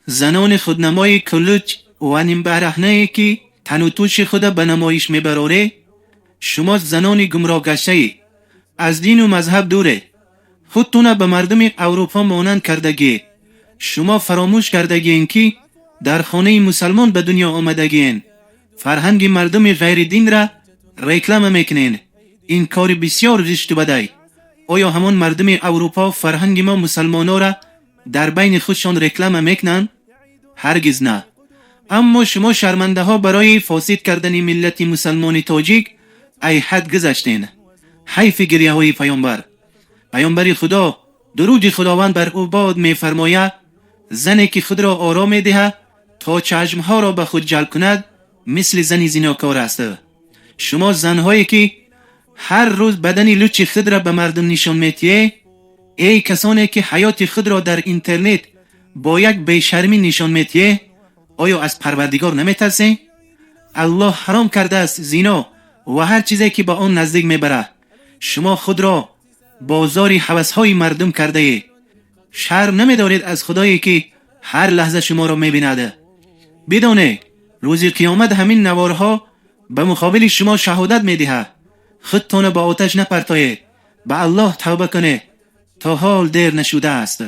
Занони худнамои кулуч ва нимбараҳнае, ки тану тӯши худа ба намоиш мебароред, шумо занони гумроҳ гаштаи, аз дину мазҳаб дуре, худтуна ба мардуми Аврупо монанд кардагӣ. Шумо фаромӯш кардагиен, ки дар хонаи мусалмон ба дунё омадагиен. Фарҳанги мардуми ғайридинра реклама мекунен. Ин кори бисёр зишту бадай. Оё ҳамон мардуми Аврупо фарҳанги мо мусалмонора дар байни худшон реклама мекунанд? Ҳаргиз на. Аммо шумо шармандаҳо барои фосид кардани миллати мусалмони тоҷик ай ҳад гузаштен. Ҳайфи гиряҳои паёмбар. Паёмбари Худо, дуруди Худованд бар ӯ бод, мефармояд: зане ки худро оро медиҳад, то чашмҳоро ба худ ҷалб кунад, мисли зани зинокор аст. Шумо занҳое, ки ҳар рӯз бадани лучи худро ба мардум нишон метиҳед, эй касоне, ки ҳаёти худро дар интернет бо як бешармӣ нишон метиҳед, оё аз Парвардигор наметарсед? Аллоҳ ҳаром кардааст зино ва ҳар чизе, ки ба он наздик мебарад. Шумо худро бозори ҳавасҳои мардум кардаед. Шарм намедоред аз Худое, ки ҳар лаҳза шуморо мебинад? Бидонед, рӯзи қиёмат ҳамин наворҳо ба муқобили шумо шаҳодат медиҳад. Худтонро ба оташ напартоед, ба Аллоҳ тавба кунед, то ҳол дер нашудааст.